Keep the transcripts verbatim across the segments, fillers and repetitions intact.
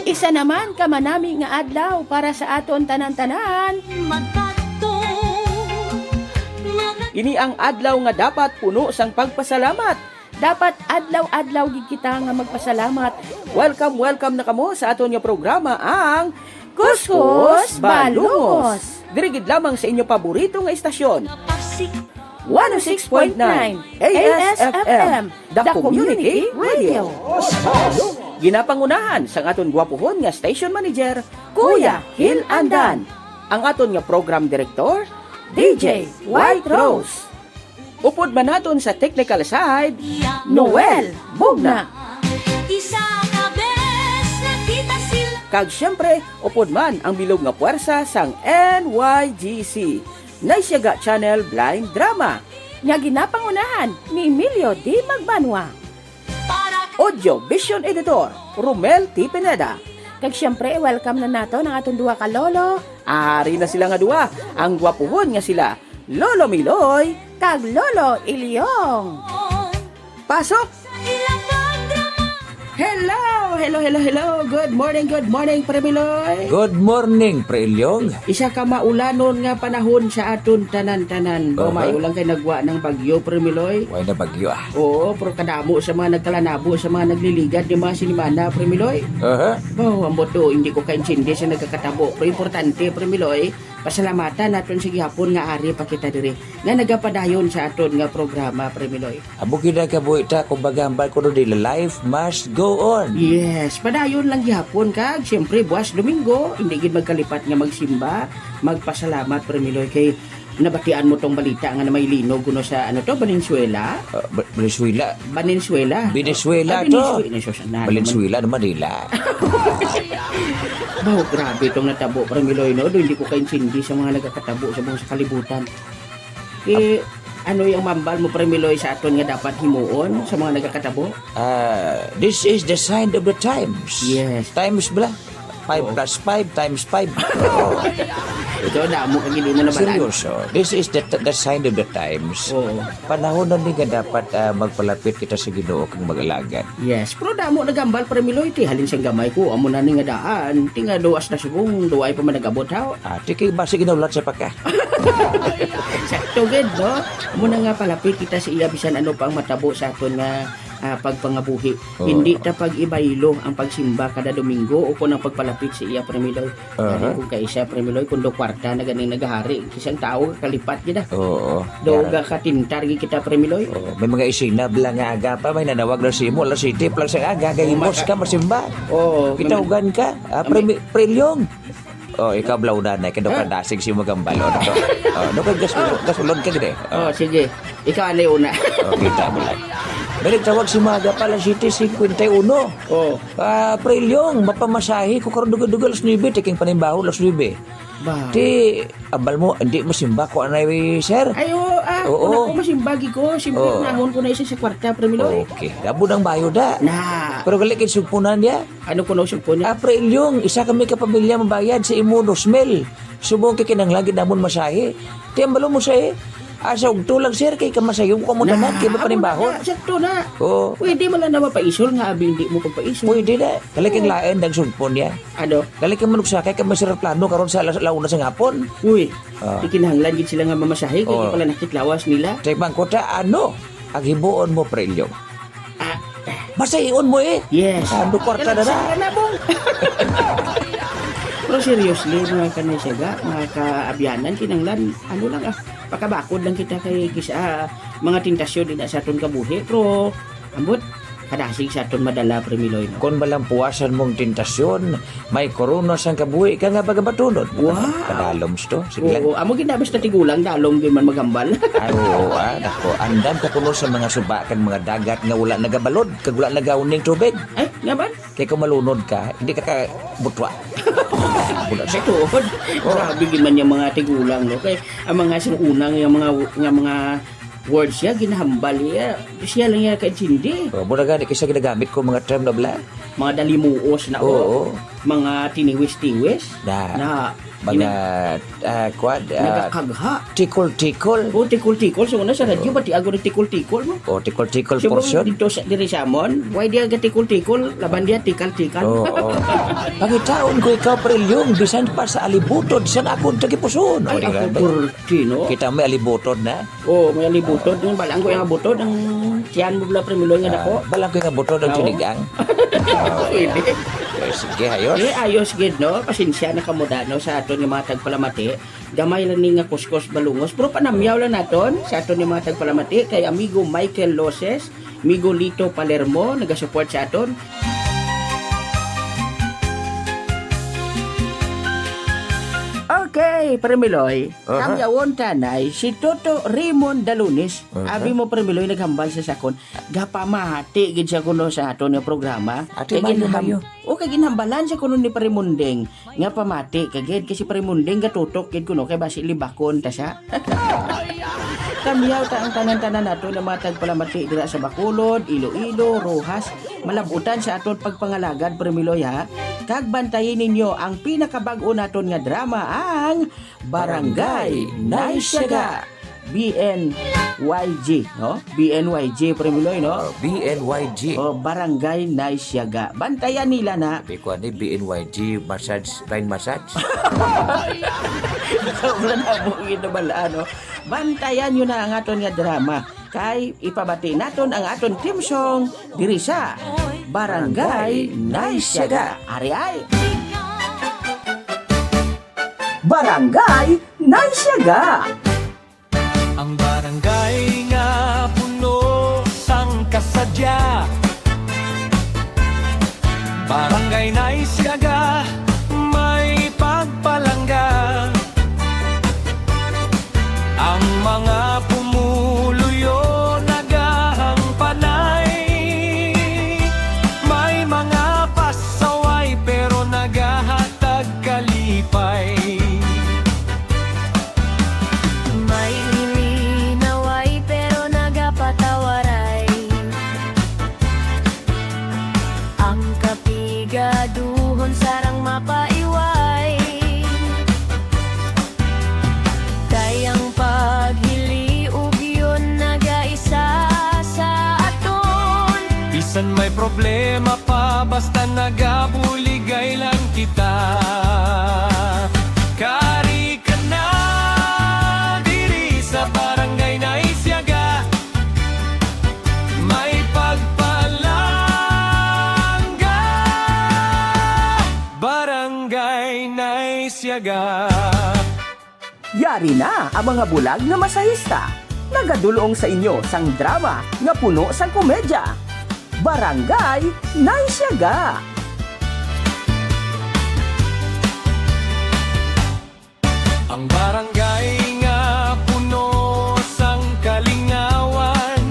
Isa naman ka manami nga adlaw para sa aton tanan-tanan. Ini ang adlaw nga dapat puno sang pagpasalamat. Dapat adlaw-adlaw gid kita nga magpasalamat. Welcome, welcome na kamo sa aton nga programa, ang Kuskus Balungos. Diri gid lamang sa inyo paborito nga istasyon. One oh six point nine A S F M, The Community Radio. Ginapangunahan sang aton gwapuhon nga station manager, Kuya Hil Andan. Ang aton nga program director, D J White Rose. Upod man naton sa technical side, Noel Bugna. Isa ka bes nakita sila. Kag siyempre, upod man ang bilog nga puwersa sang N Y G C, Naisyaga Channel Blind Drama, nga ginapangunahan ni Emilio D. Magbanwa. Audio Vision Editor, Romel T. Pineda. Kag siyempre, welcome na naton ang aton duha ka lolo. Ari na sila nga duha, ang gwapuhon nga sila Lolo Miloy kag Lolo Ilyong. Pasok! Hello, hello, hello, hello. Good morning, good morning, Pre Miloy. Good morning, Pre Ilyong. Isa ka maulanon nga panahon sa aton tanan-tanan. Ba, Aha. Maayo lang kay nagwa ng bagyo, Pre Miloy. Way na bagyo, ah. Oo, pero kadamo sa mga nagkalanabo, sa mga nagliligad ni mga sinimana, Pre Miloy. Aha. Ba, ambot to, hindi ko kaintindi sa nagakatabo. Pero importante, Pre Miloy, pasalamatan naton sa gihapon nga ari pa kita diri, nga nagapadayon sa aton nga programa, Pre Miloy. Amo gid ang kabuhi ta, kumbaga, hambal ko no, the life must go on. Yes, padayon lang gihapon, kag siyempre, buwas Domingo, hindi gid magkalipat nga magsimba, magpasalamat, Pre Miloy, kay nabatian mo tong balita nga na may linog kuno sa, ano to, Valenzuela? Ah, Ba-, Valenzuela? Valenzuela. Venezuela Ah, to. Venezuela. Sus, na, Valenzuela naman nila. Baw, grabe itong natabo, Pre Miloy, no? Do, hindi ko kaintindi sa mga nagakatabo sa buong sa kalibutan. Eh, ano yung mambal mo, Pre Miloy, sa aton nga dapat himuon sa mga nagakatabo? Ah, this is the sign of the times. Yes. Times bala? Five Oo. plus five times five. Oo. Ito, damo ka gid mo na balaan. Seryoso. This is the, the sign of the times. Oo. Panahon na ni nga dapat, ah, magpalapit kita sa Ginoo kag mag-alagad. Yes. Pero damo nagambal, Pre Miloy, ti halin sang gamay ko, amo na ni nga daan. Ti nga duwas na subong, duway pa man nag-abot, ha? Ah, ti kay basi ginaulat sa paka. Sakto gid, no? Amo na nga palapit kita sa iya bisan ano pa ang matabo sa aton nga, ah, pagpangabuhi. Oo. Hindi ta pag-ibaylo ang pagsimba kada Domingo o kon ang pagpalapit sa iya, Pre Miloy. Aha. Gani kung kaisa, Pre Miloy, kung do kwarta na ganing nagahari, kisang tao kalipat gid, ah. Oo. Do Yan. Gakatintar gid kita, Pre Miloy. Oo. May mga isina bala nga aga pa, may nanawag na sa imo, alas siyete pa lang sa aga, Oh, gahimos maka- ka, masimba. Oo, may Kitawagan ka, ah, Pre, Pre Ilyong. Oh, ikaw, Blaw Nanay, kay daw Ah. kadasig si mo gambal, oh, no? Oh, no, kay gasul-, Ah. gasulon ka gid, eh. Oh, sige. Ikaw, anay una. Oh, kita mo lang. May nagtawag si Maga pa, alas siyete cincuenta y uno. Oh. Ah, Pre Ilyong, mapamasahe ko karon duga-duga alas nuebe, ti king panimbaho alas nuebe. Ba? Ti, abal mo, hindi mo simba ko anay, sir? Ay, oo, ah, Oo. Una ko masimba, gi ko. Siyempre, Oo. unahon ko na isa sa kwarta, Pre Miloy. Okay. Dabo nang bayo da. Na. Pero gali kay sugpunan niya. Ano ko na usog po niya? Ah, Pre Ilyong, isa kami ka pamilya mabayad sa imo dos mil. Subong kay kinahanglan gid namon masahe. Ti ang balo mo sa eh. Asa ugto lang, sir, kay kamasayon ko mo tanan, kay mapanimbaho. Amo na, sakto na. Oo. Pwede man lang na mapaisol nga abi hindi mo pagpaisol. Pwede na. Kalaking Oo. lain dang sugpon niya. Ano? Kalaking manugsa kay kami sa plano karon sa alas, alauna sa hapon. Uy, Ah. ikinahanglan gid sila nga mamasahe, kay Oo. pala nakitlawas nila. Check man ko ta, ano? Ang himuon mo, Pre Ilyong. Ah. Basta iyon mo eh. Yes. Ah, do kwarta na na. Sira na, bong. Pero seriously, mga kanisiga, mga kaabyanan, kinanglan, ano lang ah, pakabakod lang kita kay kisa, ah, mga tentasyon din sa aton kabuhi. Pero, ambot, kadasig sa aton madala, Pre Miloy, no? Kon malampuasan mong tentasyon, may korona sang kabuhi ka nga bagabatunod. Wow! Kadaloms to. Sige lang. Oo, amo gid na basta tigulang, dalom gyud man magambal. Ay, oo, ah, nako. Andam ka kuno sa mga suba kag mga dagat nga wala nagabalod, kag wala nagauning tubig. Ay, nga man? Kay kung malunod ka, hindi ka kabutwa. Wala Sa siya. tuod, Oh. grabe gid man yung mga tigulang, no? Kay ang mga sing unang, yung mga, nga mga words siya, ginahambal niya. Siya lang niya kaintindi. Oh, mura gani kay sa ginagamit ko mga term na bala. Mga dalimuos na, Oo. oh. mga tiniwis-tiwis. Na, na mga, ah, kuwan, ah, nagakagha. Tikol-tikol. O, tikol-tikol. So, una sa radyo, bati ako ng tikol-tikol mo. O, tikol-tikol portion. Dito sa, diri sa amon, why di aga tikol-tikol? Laban diya, tikal-tikal. Oo, oo. Pangitaon ko ikaw, Pre Lyong, bisan pa sa alibutod, san akon tagipuson. O, ay, di ba? Ako, Kurt, no? Kita mo, may alibutod na. Oh, may alibutod. Yung balang ko yung abutod, ang tiyan mo bala, Pre Miloy, nga dako. Ah, balang ko yung abutod, ang sinigang. Pwede. Eh, sige, ayos. Eh, ayos gid, no? Pasensya na kamo da, no, sa aton nga mga tagpalamati. Gamay lang ni nga kuskos balungos. Pero panamyaw lang naton sa aton nga mga tagpalamati kay Amigo Michael Loses, Amigo Lito Palermo, nagasupport sa aton. Okay, Pre Miloy. Aha. Tamyawon tanay si Toto Raymond Dalunis. Aha. Abi mo, Pre Miloy, naghambal siya sa akon. Gapamati gid siya kuno sa aton nga programa. Ate, kay mayo, ginham-, mayo. O, kay ginhambalan siya kuno ni Pre Munding nga pamati ka gid, kay si Pre Munding gatutok gid kuno kay basi libakon ta siya. Tamyaw ta ang tanan-tanan nato nga mga tagpalamati dira sa Bacolod, Iloilo, Roxas, malab-utan sa aton pagpangalagad, Pre Miloy, ha? Kag bantayi ninyo ang pinakabag-o naton nga drama, ang Barangay Naisyaga. B N Y G, no? B N Y G, Pre Miloy, no? Oh, B N Y G. Oh, Barangay Naisyaga. Bantayan nila na. Sabi ko, ano, B N Y G, massage, Thai massage? Wala na mo ginabalaan, no? Bantayan nyo na ang aton nga drama. Kay ipabati naton ang aton theme song diri sa Barangay Naisyaga. Ari ay. Barangay Naisyaga. Ang barangay nga puno sang kasadya. Barangay Naisyaga, may pagpalangga. Ang mga pumuluyo nagahangpanay. May mga pasaway pero nagahatag kalipay. May ilinaway pero nagapatawaray. Ang kapigaduhon sarang mapaiway. Kay ang paghiliog yun nagaisa sa aton. Bisan may problema pa, basta nagabuligay lang kita. Kari ka na diri sa Barangay Naisyaga. May pagpalangga. Barangay Naisyaga. Yari na ang mga bulag nga masahista. Nagadul-ong sa inyo sang drama nga puno sang komedya. Barangay Naisyaga. Ang barangay nga puno sang kalingawan.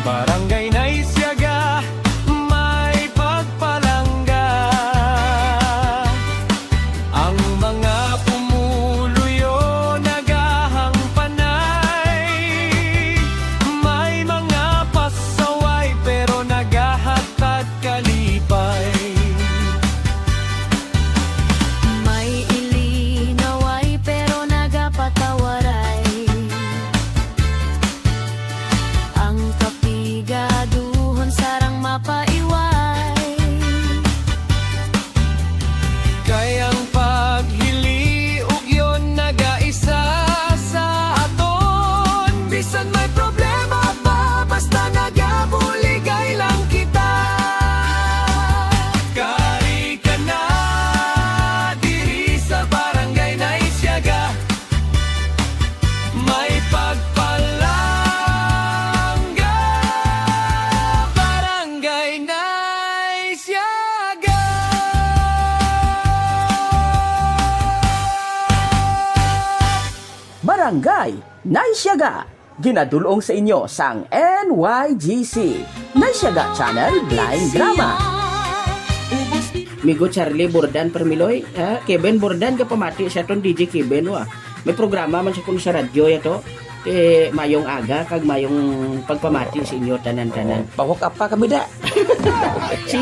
Barangay Naisyaga, may pagpalangga. Ang mga pumuluyo nagahangpanay. May mga pasaway pero nagahatag kalipay. May ilinaway pero nagapatawaray. Ang kapigaduhon sarang mapaiway. Kay ang paghiliog yun nagaisa sa aton. Bisan may problema pa, basta nagabuligay lang kita. Kari ka na diri sa Barangay Naisyaga. May pagpalangga. Barangay Naisyaga. Barangay Naisyaga. Ginadul-ong sa inyo sang N Y G C, Naisyaga Channel Blind Drama. Migo Charlie Bordan, Permiloy, ha? Kevin Bordan, gapamati sa aton D J Kevin, wa. May programa man sa kuno sa radyo yato. Eh, mayong aga, kag mayong pagpamati sa inyo tanan-tanan. Oh, pahok apa kami da. Si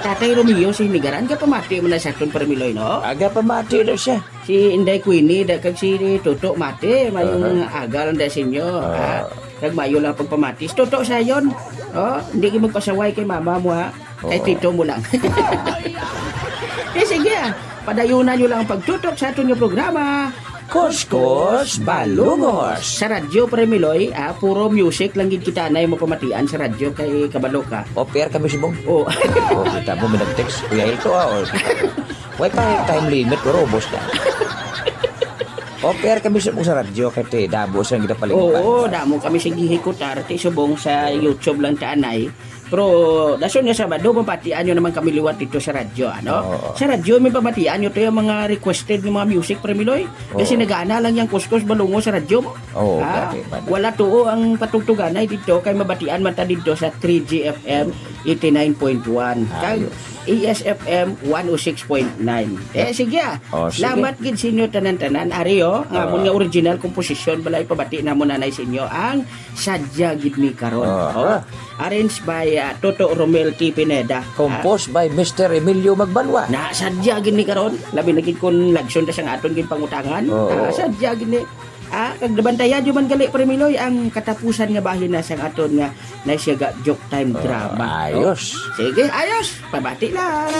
Tatay Romeo, si Nigaran, gapamati man na sa aton, Pare Miloy, no? Aga pamati daw siya. Si Inday Queenie, da, kag si Toto Mate, mayong Aha. Aga lang da sa inyo, ha? Ah. Kag mayo lang pagpamati. Si Toto Sayon, oh, hindi ka magpasaway kay mama mo, ha? Kay Oo. Tito mo lang. Eh, sige, ah. Padayunan nyo lang ang pagtutok sa aton nga programa. Kuskus Balungos. Sa radyo, Pare Miloy, ah, puro music lang gid kita na yung mapamatian sa radyo kay kabalo ka. Off air kami subong. Oh. Oh, kita mo, may nag-text, Kuya Hilto, ah, oh. Wala pa time limit, pero ubos na. Off air kami subong sa radyo, kay te, damo sa ginapalingutan. Oo, damo kami sa gihikutar, ti subong sa YouTube lang ta anay. Pero, dason nga Sabado, mabatian nyo naman kami liwat dito sa radyo, ano? Oo. Sa radyo, may pamatian nyo to yung mga requested ng mga music, Pare Miloy. Kasi Oo. nagana lang yung kuskus balungo sa radyo mo. Oo, Ha? dati, dati. Wala tuo ang patugtuganay dito, kay mabatian man ta dito sa three G F M eighty-nine point one. Kag Ayos. A S F M one oh six point nine. Eh, sige, ah. Oh, sige. Salamat gid sa inyo tanan-tanan. Ari, oh, ang amon Oo. nga original composition, balay pabati namon anay sa inyo ang Sadya Gid Ni Karon. Oo. Oh. Arranged by, ah, Toto Romel T. Pineda. Composed by Mister Emilio Magbanwa. Na, sadya gid ni karon. Labi na gid kung lagson ta sang aton gid pangutangan. Oo. Ah, sadya gid ni. Ah, kag nabantayan nyo man gali, Pare Miloy, ang katapusan nga bahin na sang aton nga Naisyaga Joke Time Ah, drama. ayos. Oh. Sige, ayos. Pabati lang.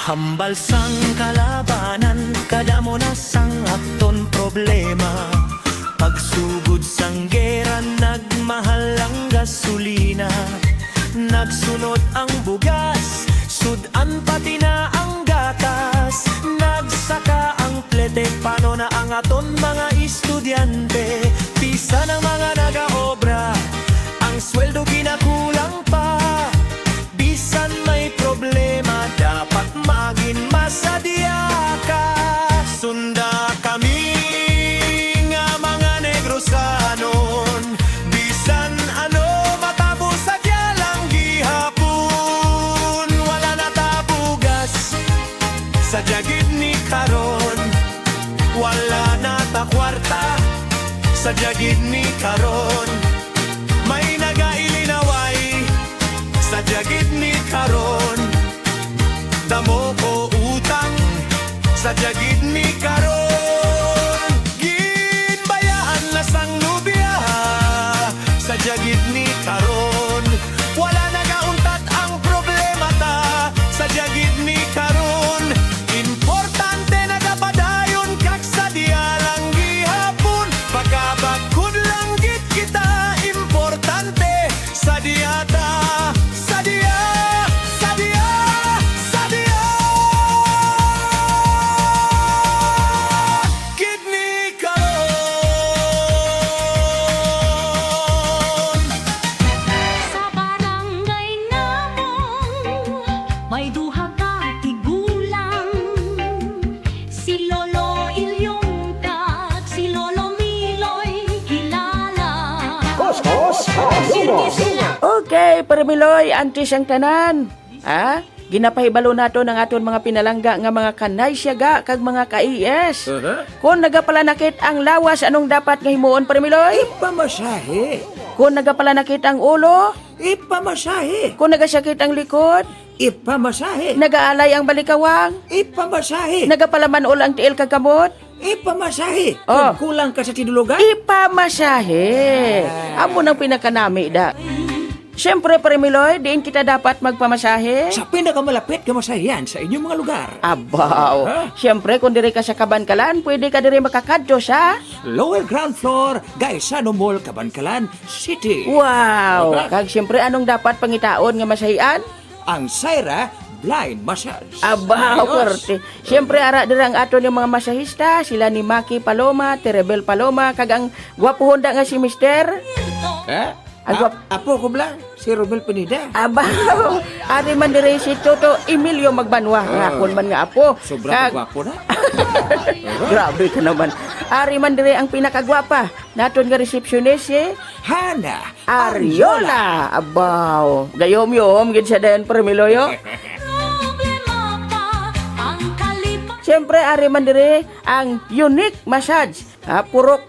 Hambal sang kalabanan, kadamo na sang aton problema. Pagsugod sang gera, nagmahal ang gasolina. Nagsunod ang bugas, sud-an pati na ang gatas. Nagsaka ang plete, pano na ang aton mga estudyante? Bisan ang mga nagaobra, ang sweldo ginakulang pa. Bisan may problema, dapat magin masadya ka. Sunda kami nga mga Negrosanon, bisan ano matabo, sadya lang gihapon. Wala na ta bugas, sadya gid ni karon. Wala na ta kwarta, sadya gid ni karon. May nagailinaway, sadya gid ni karon. Damo ko utang, sadya gid ni karon. Ginbayaan na sang nobya, sadya gid ni karon. Wala nagauntat ang problema ta, sadya gid ni karon. Importante nagapadayon kag sadya lang gihapon. Makabakod lang gid kita, importante sadya ta, sadya, sadya, sadya. Kidney karon. Sa barangay namon, may duha ka tigulang, si Lolo Ilyong kag si Lolo Miloy kilala. Kuskus Balungos. Okay, Pare Miloy, antes ang tanan. Ha? Ginapahibalo naton ang aton mga pinalangga nga mga kanay siyaga kag mga ka-E S. Aha. Kon nagapalanakit ang lawas, anong dapat nga himuon, Pare Miloy? Ipamasahe. Kon nagapalanakit ang ulo? Ipamasahe. Kon nagasakit ang likod? Ipamasahe. Nagaalay ang balikawang? Ipamasahe. Nagapalaman-ol ang tiil kag kamot? Ipamasahe. Oh. Kung kulang ka sa tinulugan? Ipamasahe. Ah. Amo nang pinakanami, da. Siyempre, Pare Miloy, diin kita dapat magpamasahe? Sa pinakamalapit nga masahihan sa inyong mga lugar. Abaw. Ha? Siyempre, kung diri ka sa Kabankalan, pwede ka diri makakadto sa Lower ground floor, Gaisano Mall, Kabankalan City. Wow! Diba? Kag siyempre, anong dapat pangitaon nga masahian? Ang Syra Blind Massage. Abaw, Ayos. Korte. Siyempre, ara dira ang aton nga mga masahista, sila ni Maki Paloma, Terebel Paloma, kag ang gwapohon da nga si Mister. Eh? Ang Ap-, gwap- apo ko bala, si Romel Pineda. Abaw, ari man diri si Toto Emilio Magbanwa, Ah. nga akon man nga apo. Sobra Kag- ka gwapo na. Grabe ka naman. Ari man diri ang pinakagwapa naton nga resepsyonist, si Hana Ariola. Abaw, gayom-yom gid siya dayon, Pare Miloy, oh. Siyempre, ari man diri ang Unique Massage, ah, Purok,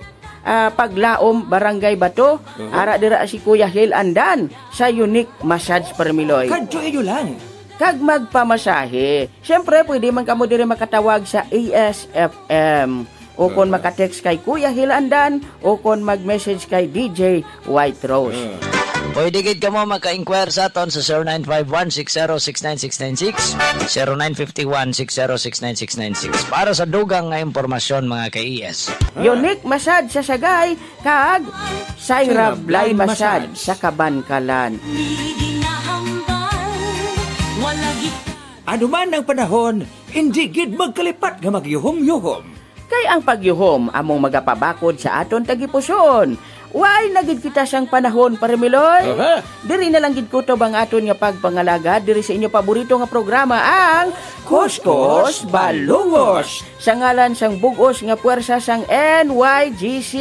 ah, Paglaom, Barangay Bato. Mhm. Ara dira si Kuya Hil Andan sa Unique Massage, Pare Miloy. Kadto inyo lang. Kag magpamasahe. Siyempre, pwede man kamo diri makatawag sa A S F M. O kon maka-text kay Kuya Hil Andan, o kon mag-message kay D J White Rose. Pwede gid kamo maka-inquire sa aton sa zero nine five one six zero six nine six nine six, zero nine five one six zero six nine six nine six. Para sa dugang nga impormasyon, mga ka-E S. Unique Massage sa Sagay, kag Saira Blind Massage sa Kabankalan. Ano man ang panahon, hindi gid magkalipat nga magyuhom-yuhom. Kay ang pagyuhom among magapabakod sa aton tagipusoon. Way na gid kita sang panahon, Pare Miloy. Aha. Diri na lang gid kutob ang aton nga pagpangalagad diri sa inyo paborito nga programa, ang Kuskus Balungos. Sa ngalan sang bug-os nga puwersa sang N Y G C,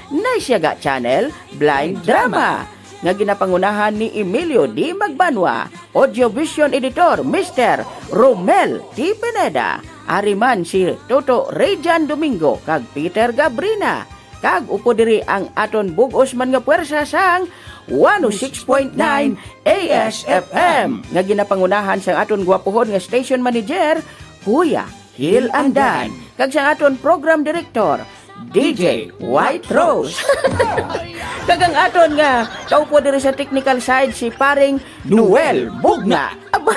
Naisyaga Channel, Blind Drama, nga ginapangunahan ni Emilio D. Magbanwa, Audio Vision Editor, Mister Romel T. Pineda, ari man si Toto Rayjan Domingo kag Peter Gabrina, kag upod diri ang aton bug-os man nga puwersa sang one oh six point nine A S F M, nga ginapangunahan sang aton gwapuhon nga station manager, Kuya Hil Andan, kag sang aton program director, D J White Rose. Kag ang aton nga kaupo diri sa technical side, si paring Noel Bugna. Aba,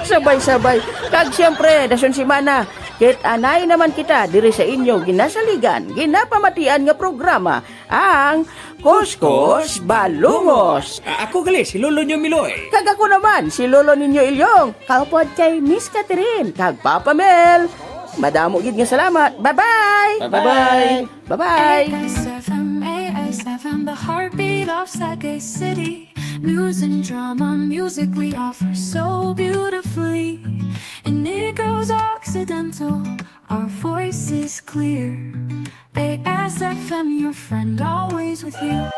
sabay-sabay. Kag siyempre, dason semana, kit anay naman kita diri sa inyo ginasaligan, ginapamatian nga programa, ang Kuskus Balungos. A-, ako gali, si Lolo nyo Miloy. Kag ako naman, si Lolo ninyo Ilyong. Kaupod kay Miss Catherine. Kag Papa Mel. Madamo gid nga salamat. Bye-bye. Bye-bye. Bye-bye. A S F M, A S F M, the heartbeat of Sagay City. News and drama, music we offer so beautifully. And it goes Occidental, our voice is clear. A S F M, your friend always with you.